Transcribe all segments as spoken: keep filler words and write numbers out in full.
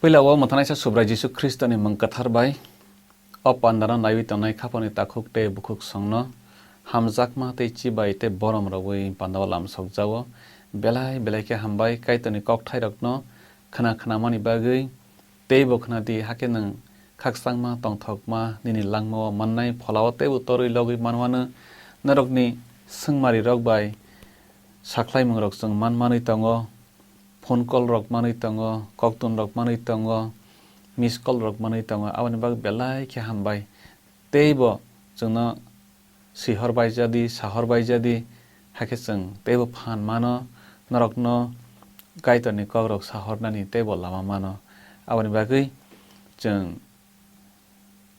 Puila o mwthanaisa Subrai Jisu Khristoni mung kwthar bai o pandano naiwi tongnai khapangni takhuk tei bukhuk songno hamjakma tei chibai tei borom rwui pandao lamsokjao. Belai belai khe hambai Kaitorni kokthairokno khna khnamani bagwi. Teibo khna di, hakhe nwng khakchangma tongthokma nini langmao mannai pholao teibo torwi logwi manwano. Norokni swngmarirok bai sakhlaimungrok chwng man manwi tongo, phone call rok manwi tongo, koktun rok manwi tongo, miss call rok manwi tongo, aboni bagwi belai khe hambai. Teibo chwngno swihor baijadi, sahor baijadi, hakhe chwng teibo phan mano, norokno Kaitorni kokrok sahornani teibo lama mano. Aboni bagwi chwng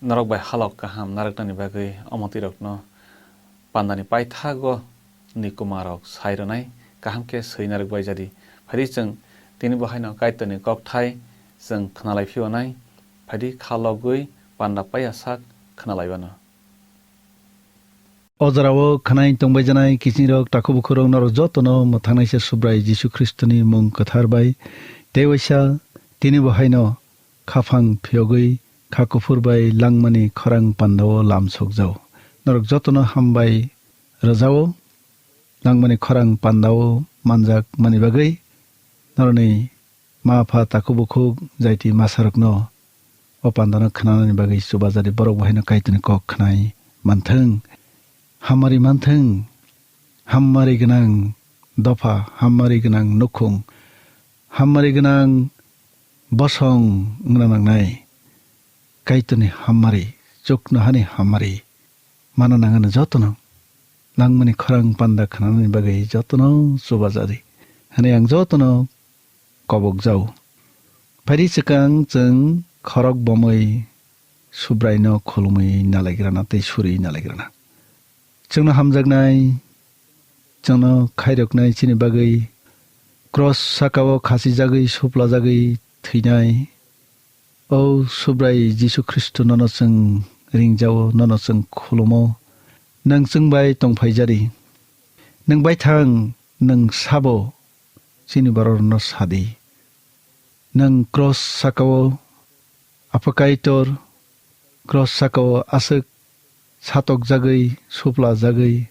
norok bai halok kaham narwknani bagwi omo twi rokno pandani paithago ni kumarok sai rwnai kaham khe swi narwk bai jadi. Phai di chwng tini bo haino Kaitorni kokthai chwng khna lai phio nai. Phai di kha logwi panda paiya sak khna lai bano. O jorao khwnai tongbai janai kiching rok, takhuk bukhuk rok, norok jotono mwthangnaisa Subrai Jisu Khristoni mung kwthar bai tei waisa tini bo haino khaphang phiyogwi kha kuphur bai langmani khorang pandao lamsokjao. Norok jotono hambai rwjao, langmani khorang pandao manjak mani bagwi norokni ma pha, takhuk bukhuk, jaiti masa rokno o pandano khnanani bagwi chubajardi, borok bo haino Kaitorni kok khnai manthwng, hamari manthwng, hamari gwnang dopha, hamari gwnang nukhung, hamari gwnang bosong wngna nangnai. Kaitorni hamari, chuknohani hamari mana nangani jotono langmani khorang panda khnanani bagwi jotono chubajardi hwnwi ang jotono kobokjao. Phai di swkang chwng khorok bomwi Subraino khulumwi nalaigrana tei suri nalaigrana. Chwngno hamjaknai, chwngno khairoknai chini bagwi cross sakao khachijagwi suplajagwi thwinai. O Subrai Jisu Khristo, nono chwng ringjao, nono chwng khulumo, nwng chwng bai tongphaijari. Nwng baithang, nwng sabo chini bororokno sadi. Nwng cross sakao, Apha Kaitor, cross sakao aswk satokjagwi, suplajagwi,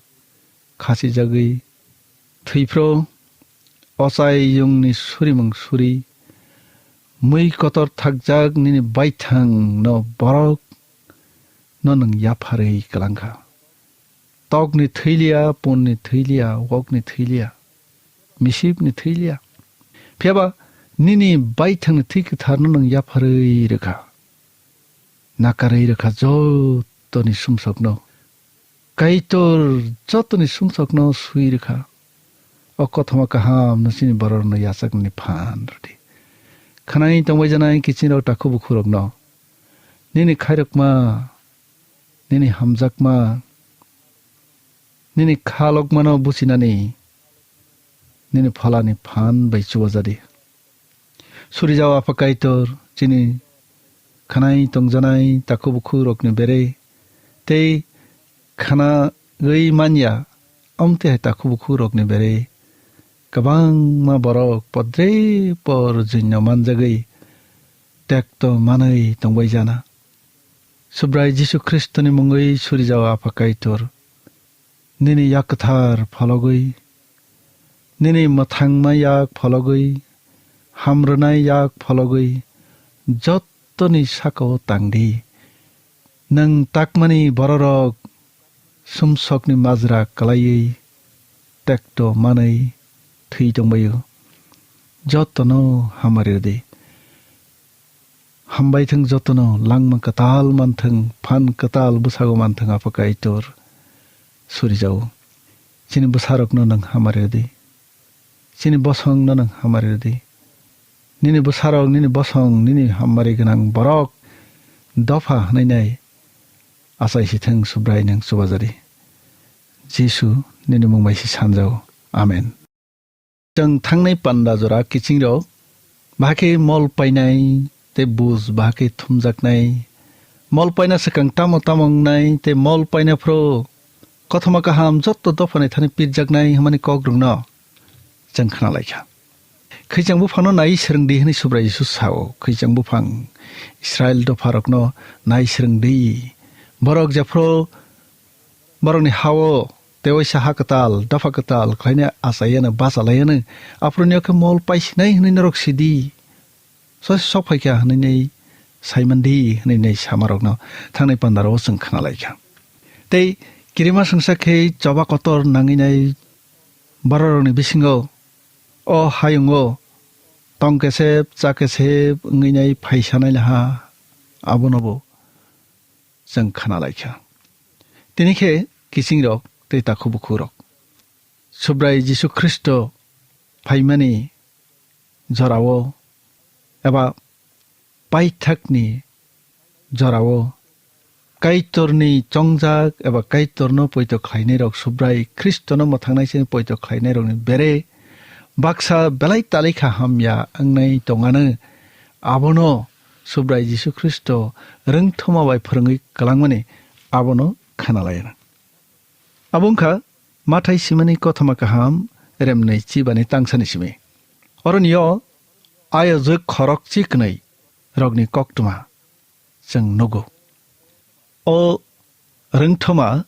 khachijagwi thwiphro, ochai yungni surimung suri, mui kotor thakjak nini baithangno borok no nwng yapharwi kwlangkha. Tokni thwi liya, punni thwi liya, wokni thwi liya, misipni thwi liya. Phiyaba nini baithangni thwi kwtharno nwng yapharwi rwkha. Nakarwi rwkha jotoni sumsokno. Kaitor jotoni sumsokno swi rwkha. O kothoma kaham no chini bororokno yachaknani phan rwdi. Khwnai tongbai janai kiching rok, takhuk bukhuk rokno nini khairokma, nini hamjakma, nini khalokmano buchinani nini pholani phan bai chubajadi. Surijao Apha Kaitor, chini khwnai tongjanai takhuk bukhuk rokni bere tei khwnagwi manya, omte hai takhuk bukhuk rokni bere kwbangma borok podre por juino manjagwi tekto manwi tongbai jana. Subrai Jisu Khristoni mungwi surijao Apha Kaitor, nini yak kwthar phologwi, nini mwthangma yak phologwi, hamrwnai yak phologwi, jottoni sakao tangdi. Nwng takmani bororok sumsokni majra kwlaiwi tekto manwi thwi tongbaio. Jotono hamari rwdi. Hambai thwng jotono, langma kwtal manthwng, phan kwtal bwsago manthwng, Apha Kaitor surijao. Chini bwsarokno nwng hamari rwdi. Chini bosongno nwng hamari rwdi. Nini bwsarok, nini bosong, nini hamari gwnang borok dopha hwnwi nai achai si thwng, Subrai nwng chubajadi. Jisu, nini mung bai si sanjao. Amen. Chwng thangnai panda jora kiching rok bahai khe mol painai tei buj bahai khe thumjaknai. Mol paina swkang tamo tamo wngnai tei mol paina phuru kothoma kaham jotto dophani thani pirjaknai hwnmani kok rwngno chwng khna lai kha. Khwichang buphangno nai swrwng di hwnwi Subrai Jisu sao. Khwichang buphang Israil dopharokno nai swrwng di. Borok jephru borokni ha-o tewaisa ha kwtal, dopha kwtal khlaina achaiyano, bachalaiano, aphuruni o khe mol paisinai hwnwi norok sidi. Sose sok phaikha hwnwi nai saiman di hwnwi nai samarokno thangnai pandaro chwng khna laikha. Tei kirima swngsa khe choba kotor nangwi nai bororokni bisingo o hayungo tong kesep, cha kesep wngwi nai phaisanai laha, abono bo chwng khna laikha. Tini khe kisingrok tei takhuk bukhukrok Subrai Jisu Khristo phaimani jorao eba paithakni jorao Kaitorni chongjak eba Kaitorno poito khlainairok, Subrai Khristono mwthangnaisini poito khlainairokni bere baksa belai talikha hamya wngnai tongano, abono Subrai Jisu Khristo rwngthoma bai phwrwngwi kwlangmani abono khna laianw. Abo wngkha Mathai simani kothoma kaham remnwi chibani tangsani simi. Oroni o ayojwk khorok chiknwi rokni koktwma chwng nugo. O rwngthoma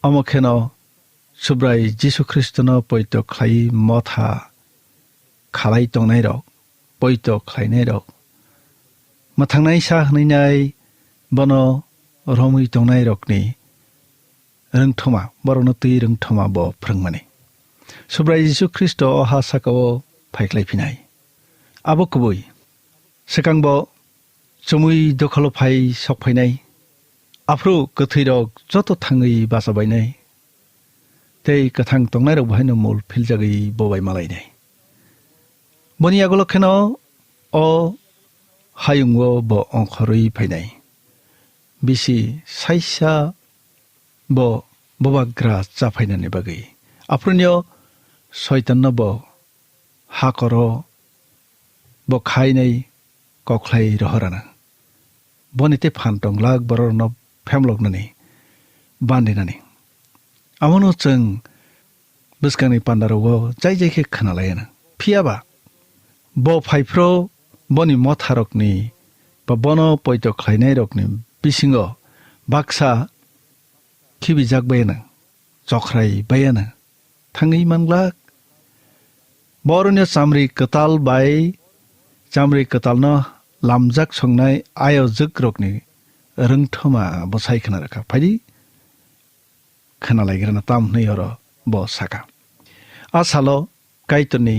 omo kheno Subrai Jisu Khristono poito khlai motha khalai tongnairok, poito khlainairok, mwthangnaisa hwnwi nai bono romwi tongnairokni rwngthoma, borokno twi rwngthoma bo phwrwngmani. Subrai Jisu Khristo o ha sakao phaiklai phinai. Abo kubui. Swkang bo chumui dokholo phai sok phainai. Aphuru kwthwirok joto thangwi bacha bainai. Tei kwthang tongnairok bo haino mul philjagwi bobai malainai. Boni yagulo kheno o hayungo bo ongkhorwi phainai. Bisi saisa bo bubagra cha phainani bagwi. Aphurunio Soitanno bo hakoro bo khainai kokhlai rohorana. Boni tei phan tonglak bororokno phemloknani, bandinani. Amono chwng bwskangni pandarogo jai jai khe khwnalaianw. Phiyaba bo phaiphuru boni motharokni ba bono poito khlainairokni bisingo baksa khibijak baianw, chokhrai baianw thangwi manglak. Borokni chamri kwtal bai chamri kwtalno lamjak songnai ayojwkrokni rwngthoma bwsai khna rwkha. Phaidi khwnalaigrana tam hwnwi oro bo saka. A salo Kaitorni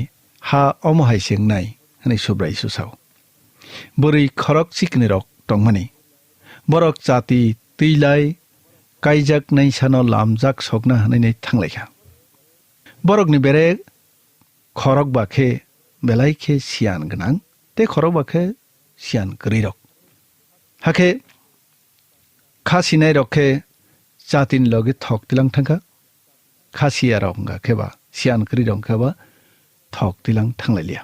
ha omo hai se wngnai hwnwi Subrai Jisu sao. Bwrwi khorok chiknwirok tongmani. Borok chati twilai kaijak naisano lamjak sokna hwnwi thanglaikha. Borokni bere khorok ba khe belai khe siyan gwnang tei khorok ba khe siyan kwrwirok. Hakhe kha sinairok khe chatini logi thok tilang thangkha. Kha siyarok wngkha khe ba siyan kwrwirok wngkha ba thok tilang thanglailiya.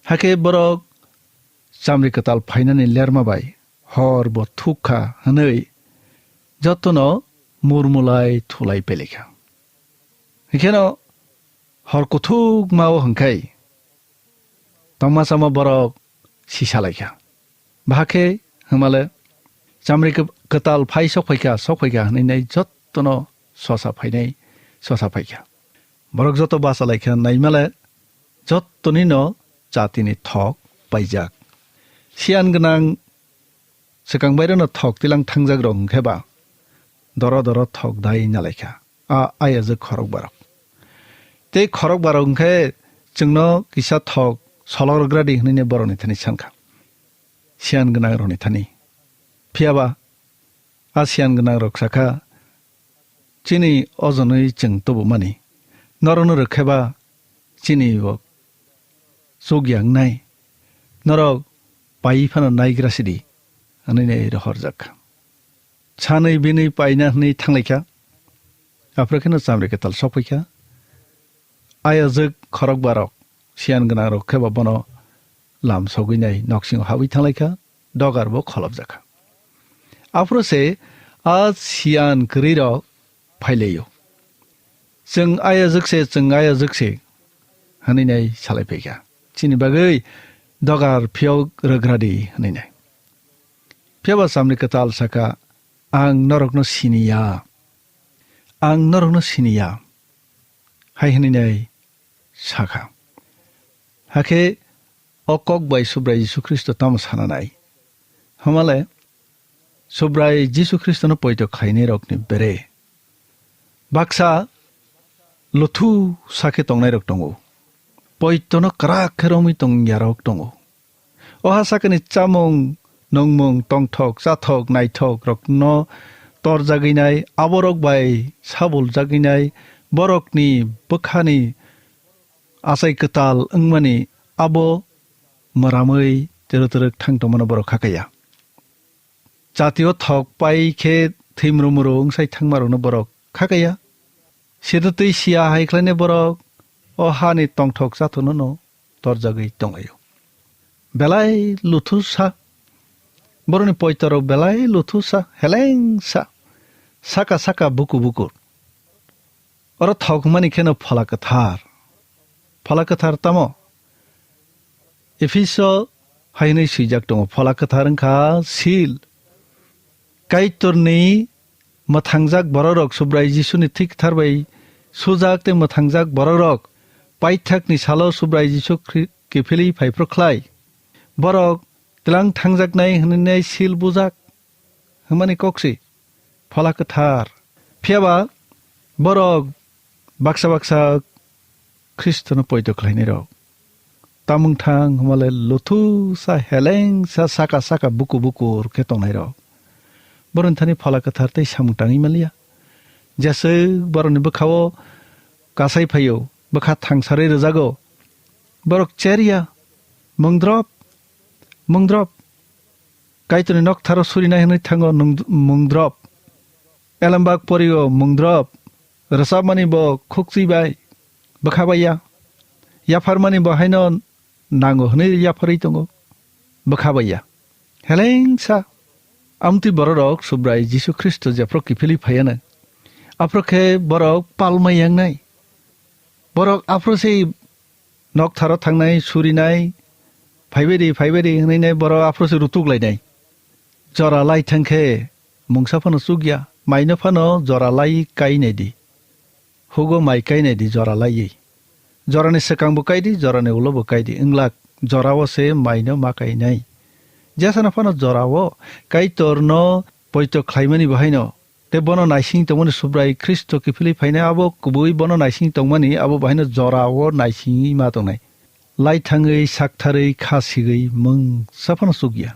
Hakhe borok chamri kwtal phainani lerma bai hor bo thuk kha hwnwi jotono murmulai thulai pailaikha. Hikheno hor kuthukma o hwnkhai tongma chama borok sisalaikha. Bahakhe hwnmale chamri kw-, kwtal phai sok phaikha, sok phaikha hwnwi nai jottono sosa phainai, sosa phaikha. Borok joto bachalaikha naimale jottonino chatini thok paijak. Siyan gwnang swkang baireno thok tilang thangjak rok hwnkhe ba doro doro thok dai nalaikha. A ayajwk khorok barok. Tei khorok barok hwnkhe chwngno kisa thok solok rwgra di hwnwi borokni thani sankha. Siyan gwnang rokni thani. Phiyaba a siyan gwnang rok sakha, chini ojonwi chwng tubumani. Norokno rwkhe ba chini bo chukya wngnai. Norok pai phano naigra sidi, hwnwi nai rohorjak kha. Sanwi bini paina hwnwi thanglaikha. Aphuru kheno chamri kwtal sokphaikha. Ayajwk khorok barok siyan gwnang rok khe ba bono lam sogwi nai noksingo habwi thanglaikha. Dogar bo kholopjakha. Aphuru se a siyan kwrwi rok phailaio. Chwng ayajwk se, chwng ayajwk se, hwnwi nai salai phaikha. chini bagwi dogar phiyok rwgra di," hwnwi nai. Phiya ba Chamni Kwtal saka, "Ang norokno sini ya, ang norokno sini ya," hai hwnwi nai sakha. Hakhe o kok bai Subrai Jisu Khristo tamo sana nai? Hwnmale Subrai Jisu Khristono poito khlainairokni bere baksa luthu sa khe tongnairok tongo. Poitono kwrak khe romwi tongyarok tongo. O ha sakani chamung, nungmung, tongthok, chathok, naithok rokno torjagwi nai, aborok bai sabuljagwi nai, borokni bwkhani achai kwtal wngmani abo mwramwi twrwk twrwk thang tongmano borok khakaya. Jatio thok pai khe thwimru muru wngsai thangmarokno borok khakaya. Sida twi siya hai khlainai borok o hani tongthok chathokno no torjagwi tonglaio. Belai luthusa, borokni poitorok belai luthusa, helengsa, saka saka buku bukur. Oro thok hwnmani kheno Phola Kwthar. Phola Kwthar tamo? Epheso hai hwnwi swijak tongo, Phola Kwthar wngkha seal. Kaitorni mwthangjak bororok Subrai Jisuni thwi kwthar bai sujak tei mwthangjak bororok paithakni salo Subrai Jisu Khri-, kiphilwi phaiphru khlai. Borok tlang thangjaknai hwnwi nai seal bujak hwnmani kok si Phola Kwthar. Phiya ba borok baksa baksa Khristono poito khlainairok. Tamung thang hwnmale luthusa, helengsa, saka saka buku bukur khe tongnairok. Borokni thani Phola Kwthar tei samung tangwi manliya. Jeswk borokni bwkhao kasai phaio, bwkha thangsarwi rwjago. Borok cherya, mungdrop, mungdrop. Kaitorni noktharo surinai hwnwi thango nung-, mungdrop. Elembak porio mungdrop. Rwchapmani bo khukchwi bai bwkha bai ya. Yapharmani bo haino nango hwnwi yapharwi tongo, bwkha bai ya. Helengsa amtwi bororok Subrai Jisu Khristo jephru kiphilwi phaiyanw, aphuru khe borok palma yangnai. Borok aphuru se noktharo thangnai, surinai, "Phaibai di, phaibai di," hwnwi nai borok aphuru se rutuk lainai. Jora lai thang khe mungsa phano chukya, maino phano jora lai kai nai di. Hugo mai kai nai di jora laiwi. Jorani swkang bo kai di, jorani ulo bo kai di. Wng lak jorao se maino ma kai nai. Jesano phano jorao Kaitorno poito khlaimani bo haino tei bono naising tongmani Subrai Khristo kiphilwi phainai abo kubui bono naising tongmani abo bo haino jorao naisingwi ma tongnai. Lai thangwi, saktharwi, kha sigwi mungsa phano chukya.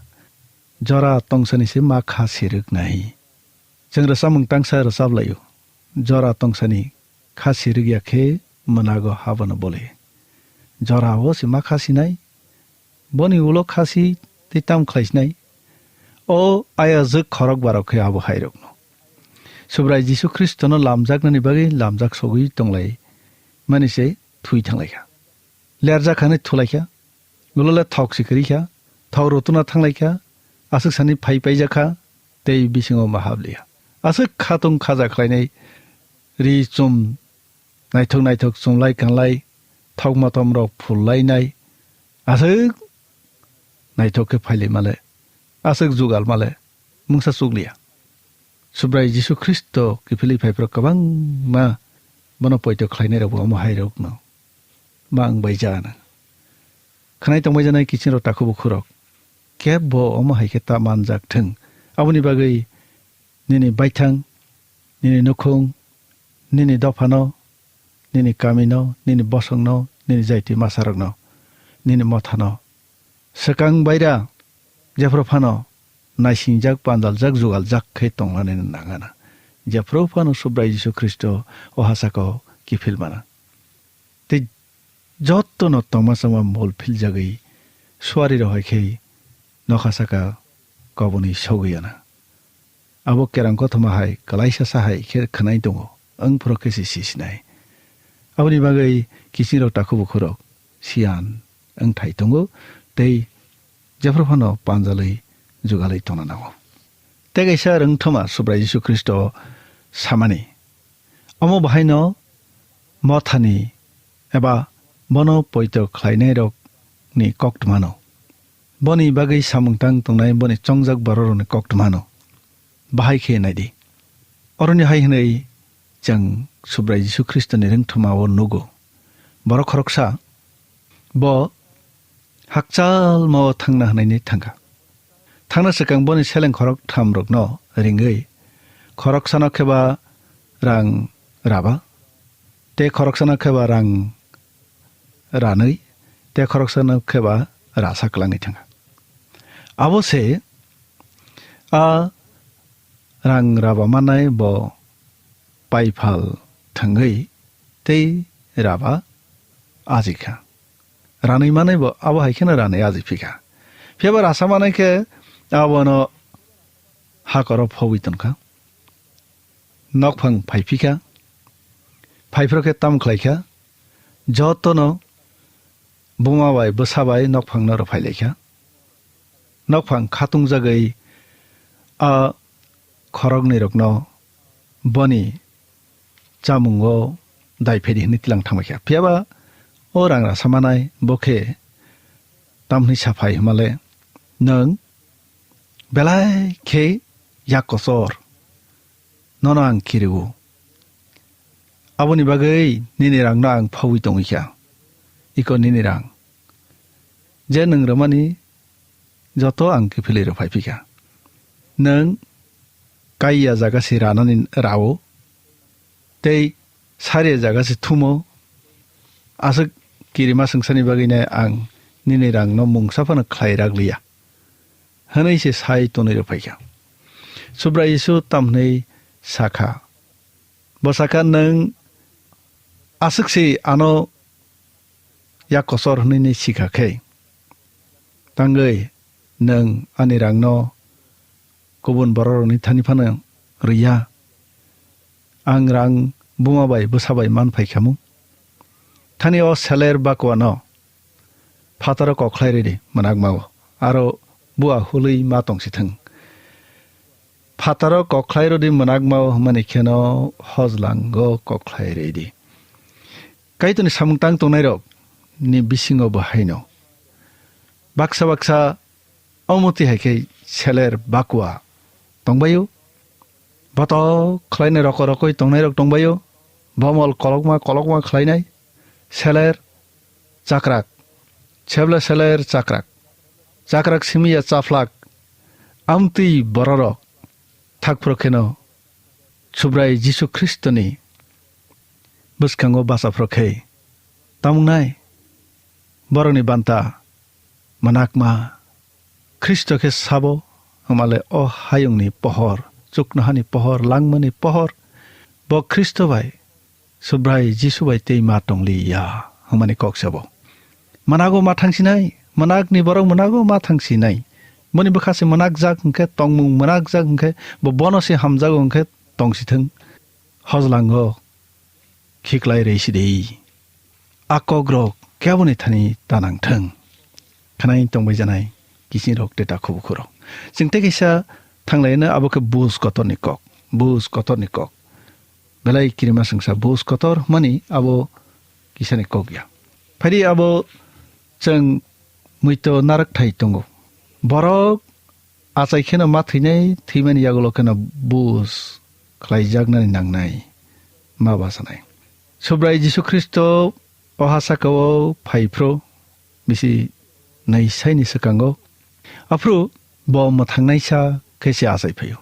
Jora tongsani se ma kha sirwknai. Chwng rwchapmung tangsa rwchap laio. Jora tongsani kha sirwk ya khe mwnago habono bole. Jora o se ma kha sinai. Boni ulo kha si tei tam khlai sinai. O ayajwk khorok barok khe abo hairokno. Subrai Jisu Khristono lamjaknani bagwi lamjak sogwi tonglai mani se thwi thanglaikha. Lerjak kha hwnwi thulaikha. Ulo le thok si kwrwi kha. Thok rutuna thanglaikha. Aswk sani phai paijak kha. Tei bisingo ma hap liya. Aswk khatung khaja khlainai ri chum naithok naithok chumlai kanlai thok motom rok phullainai aswk naithok khe phailai male aswk jugal male mungsa chukliya. Subrai Jisu Khristo kiphilwi phaiphru kwbangma bono poito khlainai rokbo omo hai rokno ma wng bai ja nang. Khwnai tongbai janai kiching rok takhuk bukhuk rok kebo omo hai khe ta manjak thung. Aboni bagwi nini baithang, nini nukhung, nini dophano, nini kamino, nini bosongno, nini jaiti masarokno, nini mothano, swkang baira jephru phano naisingjak, pandaljak, jugaljak khe tonglanani nangana. Jephru phano Subrai Jisu Khristo o hasakao kiphil mana. Tei jotono tongma chama mol philjagwi suari rok hai khe nokha saka koboni sogwi ana. Abo kerang kothoma hai kwlaisa sa hai khe khwnai tongo, wng phuru khe se sisinai. Aboni bagwi kiching rok takhuk bukhuk rok siyan wngthai tongo tei jephru phano panjalwi jugalwi tongna nango. Tei kaisa rwngthoma Subrai Jisu Khristo samani, omo bahaino mothani eba bono poito khlainairok ni koktwmano. Boni bagwi samung tang tongnai boni chongjak bororokni koktwmano. Bahai khe nai di. Oroni hai hwnwi chwng Subrai Jisu Khristoni rwngthoma-o nugo. Borok khoroksa bo hakchalma-o thangna hwnwi thangkha. Thangna swkang boni seleng khorok thamrokno ringwi khoroksano khe ba rang raba, tei khoroksano khe ba rang ranwi, tei khoroksano khe ba rasa kwlangwi thangkha. Abo se a rang raba manai bo paiphal thangwi tei raba ajikha. Ranwi manai bo abo hai kheno ranwi ajiphikha. Phiya ba rasa manai khe abono hakoro phobwi tonkha. Nokphang phaiphikha. Phaiphro khe tam khlaikha. Jotono buma bai bwsa bai nokphangno rwphailaikha. Nokphang khatungjagwi a khoroknwirokno boni chamungo daiphedi hwnwi twilang thangbaikha. Phiya ba o rang rasa manai bo khe tamni saphai hwnmale, "Nwng belai khe yak kochor, nono ang kiriwo. Aboni bagwi nini rangno ang phaui tongwi kha. Iko nini rang. Je nwng rwmani joto ang kiphilwi rwphai phikha. Nwng kaiya jaga se ranani rao, tei sariya jaga se thumo. Aswk kirima swngcharni bagwino ang nini rangno mungsa phano khlai rak liya," hwnwi se sai tonwi rwphaikha. Subrai Jisu tamhwnwi sakha, bo sakha, "Nwng aswk se ano yak kochor hwnwi sikha khe, tangwi nwng ani rangno kubun bororokni thani phano rwya. Ang rang buma bai bwsa bai man phai khamu. Thani o seler bakuano phataro kokhlai rwdi mwnakmao, aro bua hului ma tong si thung. Phataro kokhlai rwdi mwnakmao hwnmani kheno hojlango kokhlai rwdi." Kaitorni samung tang tongnairok ni bisingo bo haino. Baksa baksa omo twi hai khe seler bakua tongbaio. Botok khlainai roko rokoi tongnairok tongbaio. Bomol kolokma kolokma khlainai. Seler chakrak. Sebla seler chakrak. Chakrak simi ya chaphlak. Amtwi bororok thakphro kheno Subrai Jisu Khristoni bwskango bachaphro khe. Tamungnai borokni banta mwnakma Khristo khe sabo, hwnmale o hayungni pohor, chuknohani pohor, langmani pohor, bo Khristo bai Subrai Jisu bai tei ma tong li ya, hwnmani kok sabo. Mwnago ma thang sinai, mwnakni borok mwnago ma thang sinai. Boni bwkha se mwnakjak hwnkhe, tongmung mwnakjak hwnkhe, bo bono se hamjago hwnkhe tong si thung. Hojlango khiklai rei si di. A kokrok keboni thani ta nang thung. Khanai tongbai janai kisingrok tei takhubukhurok. Chwng tei kaisa thanglaino abo khe bus kotorni kok. Bus kotorni kok. Belai kirima swngsa bus kotor hwnmani abo kisani kok ya. Phaidi abo chwng muito narwkthai tongo. Borok achai kheno ma thwinai, thwimani yagulo kheno bus khlaijaknani nangnai, ma basanai. Subrai Jisu Khristo o ha saka-o phai phro bisi nai saini swkango. Aphuru bo mwthangnaisa khe se achai phaio.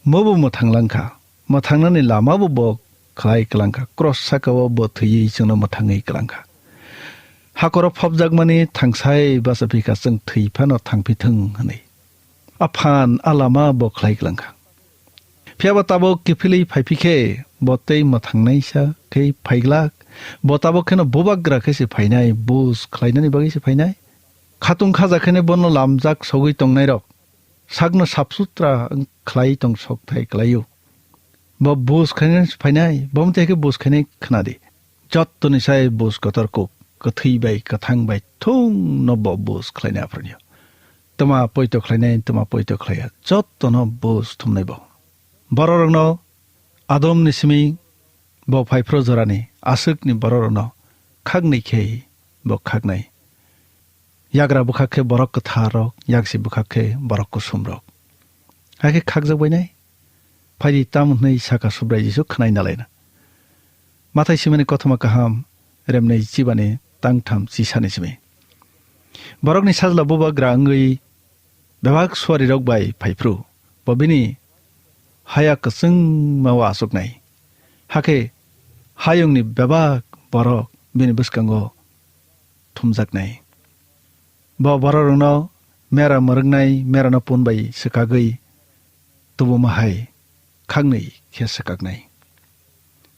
Mobo mwthang lang kha. Mwthangnani lama bo bo khlai kwlang kha. Cross saka-o bo thwiwi chwngno mwthangwi kwlang kha. Hakoro phobjakmani thangsai bachaphi kha, chwng thwi phano thangphi thung hwnwi. A phan, a lama bo khlai kwlang kha. Phiya ba tabuk kiphilwi phai phi khe, bo tei mwthangnaisa khe phai glak. Bo tabuk kheno bubagra khe se phainai, bus khlainani bagwi se phainai. Khatung khaja kheno bono lamjak sogwi tongnairok sakno sap sutra wng khlai tong sok thai klaio. Bo bus khainai phainai, bo mtwi khe bus khainai khna di. Jottoni sai bus kotor kuk, kwthwi bai kwthang bai thung no bo bus khlainai aphuru nio. Tma poito khlainai, tma poito khlaiya, jottono bus thumnai bo. Bororokno Adamni simi bo phai phro jorani aswkni bororokno khaknwi khe bo khaknai. Yagra bwkhak khe borok kwthar rok, yaksi bwkhak khe borok kusom rok. Hakhe khakjak bainai? Phaidi, tamo hwnwi saka Subrai Jisu khwnai nalaina. Mathai simani kothoma kaham, remnai chibani tangtham chisani simi. Borokni sajla bubagra wngwi bebak suarirok bai phaiphru, bo bini haya kwchwngmao achuknai. Hakhe hayungni bebak borok bini bwskango thumjaknai. Bo bororokno mera mwrwknai, merano pun bai swkagwi tubuma hai khaknwi khe swkaknai.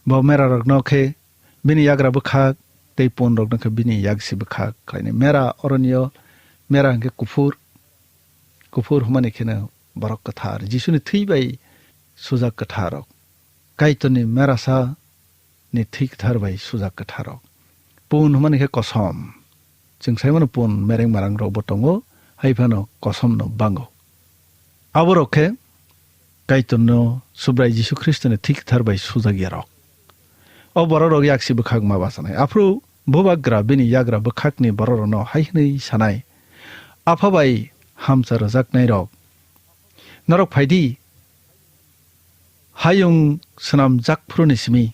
Bo merarokno khe bini yagra bwkhak tei punrokno khe bini yaksi bwkhak khlainai. Mera oronio, mera hwnkhe kuphur, kuphur hwnmani kheno borok kwthar, Jisuni thwi bai sujak kwtharrok. Kaitorni merasa ni thwi kwthar bai sujak kwtharrok. Pun hwnmani khe kosom. Chwng sai mano pun mereng marang rokbo tongo, hai phano kosomno bango. Aborok khe Kaitorno Subrai Jisu Khristoni thwi kwthar bai sujak yarok. O bororok yaksi bwkhak ma bachanai. Aphuru bubagra bini yagra bwkhakni bororokno hai hwnwi sanai, "Apha bai hamcha rwjaknairok, norok phaidi, hayung swnamjak phuruni simi,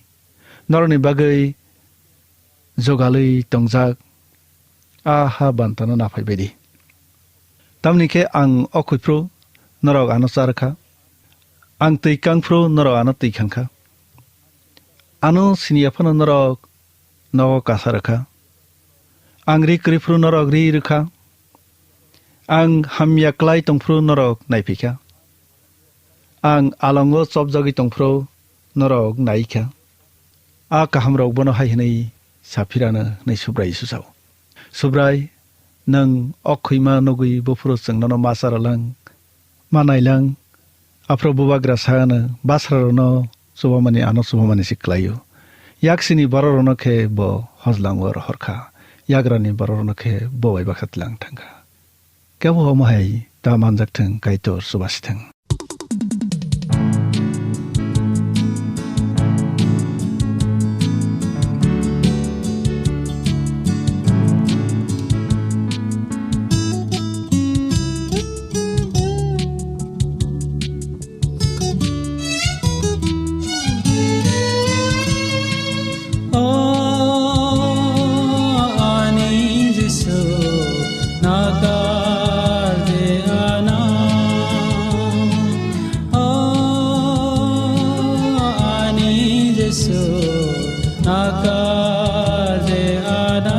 norokni bagwi jogalwi tongjak a ha bantano naphai baidi. Tamni khe ang okhoi phuru norok ano cha rwkha, ang twi kang phuru norok ano twi khangkha, ano siniya phano norok nogo kasa rwkha, ang ri kwrwi phuru norok ri rwkha, ang hamya klai tong phuru norok naiphikha, ang alongo chopjagwi tong phuru norok naikha." A kahamrok bono hai hwnwi saphirano hwnwi Subrai Jisu sao, "Subrai, nwng okhoi ma nugwi buphuru chwng nono ma cha rwlang, ma nailang." Aphuru bubagra sa ano, "Basrarokno chubamani ano chubamani se klaio. Yaksini bororokno khe bo hojlango rohorkha, yagrani bororokno khe bo bai baksa tlang thangkha." Kebo omo hai ta manjak thung, Kaitor chubasi thung. O ani Jisu, nakar de ana. O ani Jisu, nakar de ana.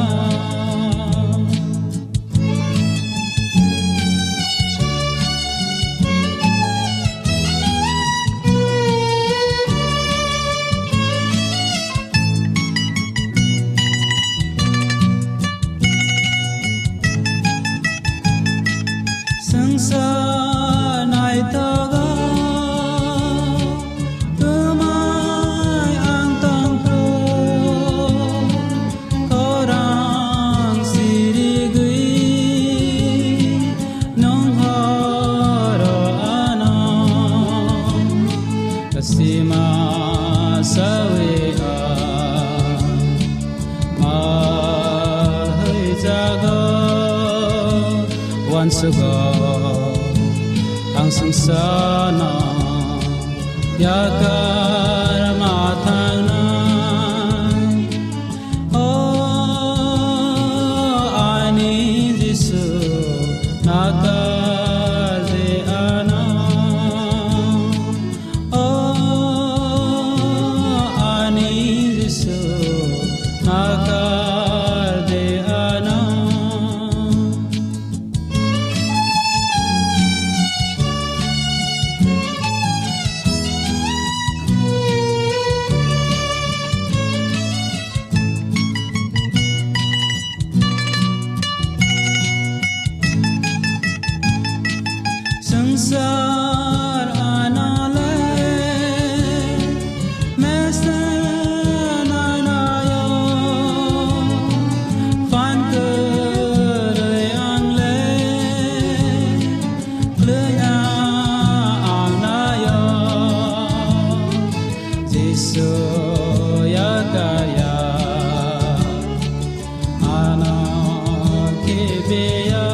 Swngchar naithogo twmai ang tongkho, khorang sirigwi nwng horo ano kasima sawi ang ma hwi jago wansugo ang swngchano yakar ma thangnai. O ani Jisu, nakar de ano. O ani Jisu, nakar de ano. Swngchar anole mesten anayo, phan kwrwi angle klwina anayo. Jisu yakaya ano kibiya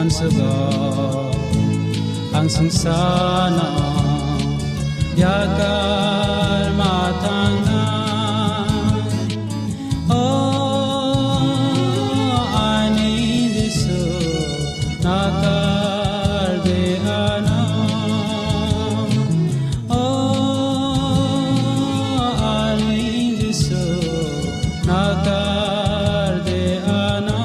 Ang swngcharno yakar ma thangnai. O ani Jisu, nakar de ano. O ani Jisu, nakar de ano.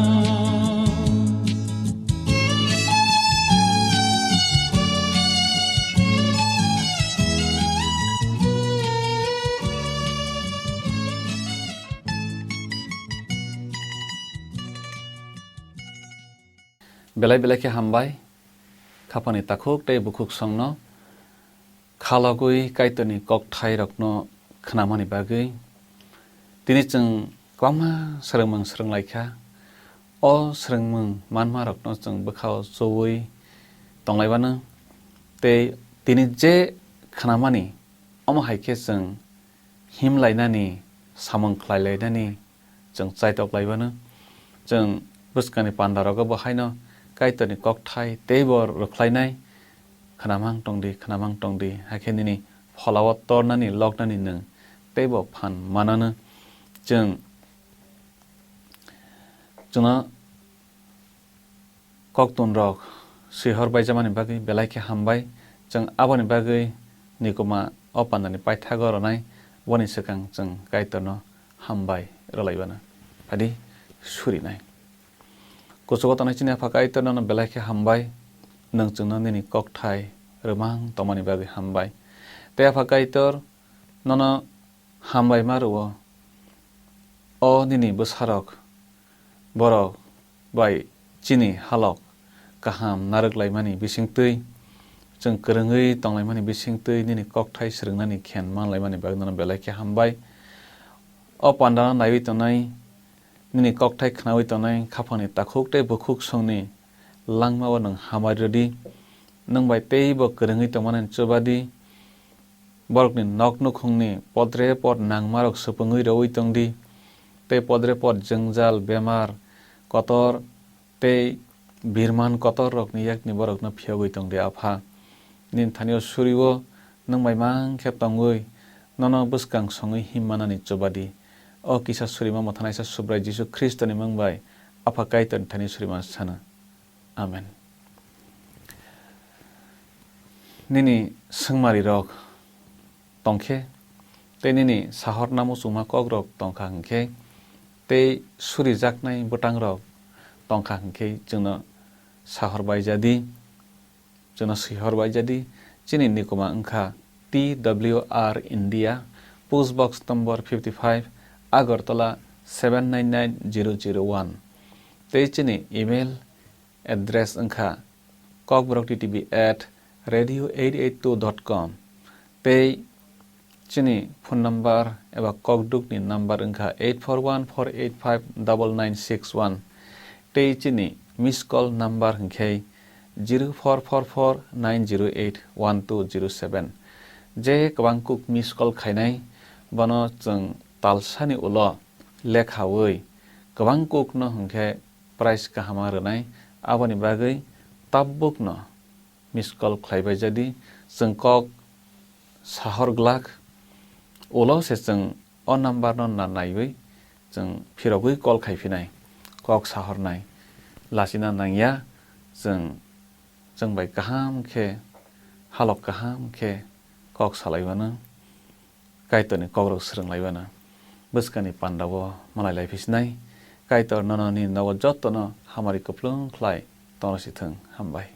Belai belai khe hambai, khapani takhuk tei bukhuk songno khalogwi Kaitorni kokthairokno khnamani bagwi. Tini chwng kwbangma swrwngmung swrwnglaikha. O swrwngmung manmarokno chwng bwkhao chuwi tonglaibano. Tei tini je khnamani, omo hai khe chwng himlainani, samung khlailainani chwng chaitok laibano. Chwng bwskangni pandarogo bo haino Kaitorni kokthai teibo rwkhlainai, "Khnamang tongdi, khnamang tongdi, hakhe nini pholao tornani, loknani nwng teibo phan manano." Chwng, chwngno koktunrok swihor baijamani bagwi belai khe hambai. Chwng aboni bagwi nikuma o pandani paithago rwnai, boni swkang chwng Kaitorno hambai rwlaibano. Phadi surinai. Kuchugo tongnai chini Apha Kaitor, nono belai khe hambai, nwng chwngno nini kokthai rwmang tongmani bagwi hambai. Tei Apha Kaitor, nono hambai ma rwo, o nini bwsarok, borok bai chini halok kaham narwk laimani bisingtwi, chwng kwrwngwi tonglaimani bisingtwi nini kokthai swrwngnani khen manlaimani bagwi nono belai khe hambai. O pandano naiwi tongnai, nini kokthai khnaui tongnai, khapangni takhuk tei bukhuk songni langmao nwng hamari rwdi. Nwng bai teibo kwrwngwi tongmani chubadi. Borokni nok nukhungni podre pod nangmarok supungwi rwui tongdi, tei podre pod jwngjal, bemar, kotor tei birman kotorrokni yakni borokno phiyogwi tongdi, Apha. Nini thani-o surio nwng bai mang khe tongwi, nono bwskang songwi himmanani chubadi. O kisa surima Mothanaisa Subrai Jisu Khristoni mung bai Apha Kaitorni thani surima sano. Amen. Nini swngmarirok tongkhe, tei nini sahorna muchungma kokrok tongkha hwnkhe, tei surijaknai bwtangrok tongkha hwnkhe, chwngno sahor baijadi, chwngno swihor baijadi. Chini nikuma wngkha T W R India, post box number fifty five, Agartala seven nine nine zero zero one. Tei chini email address wngkha kokborok T T V at radio eight eight two dot com. Tei chini phone number eba kokdukni number wngkha eight four one four eight five double nine six one. Tei chini miss call number hwnkhe zero four four four nine zero eight one two zero seven. Je kwbang kuk miss call khainai, bono chwng talsani ulo lekhaui kwbang kukno hwnkhe prize kahama rwnai, aboni bagwi tabbukno miss call khlaibai jadi, chwng kok sahor glak. Ulo se chwng o number no na naiwi chwng phirogwi call khai phinai, kok sahornai. Lachina nangya, chwng, chwng bai kaham khe, halok kaham khe kok salai mano. Kaitorni kokrok swrwng lai mano. Bwskangni pandao malai lai phi sinai. Kaitor nono nini nogo jotono hamari kwplwng khlai tongna si thwng. Hambai.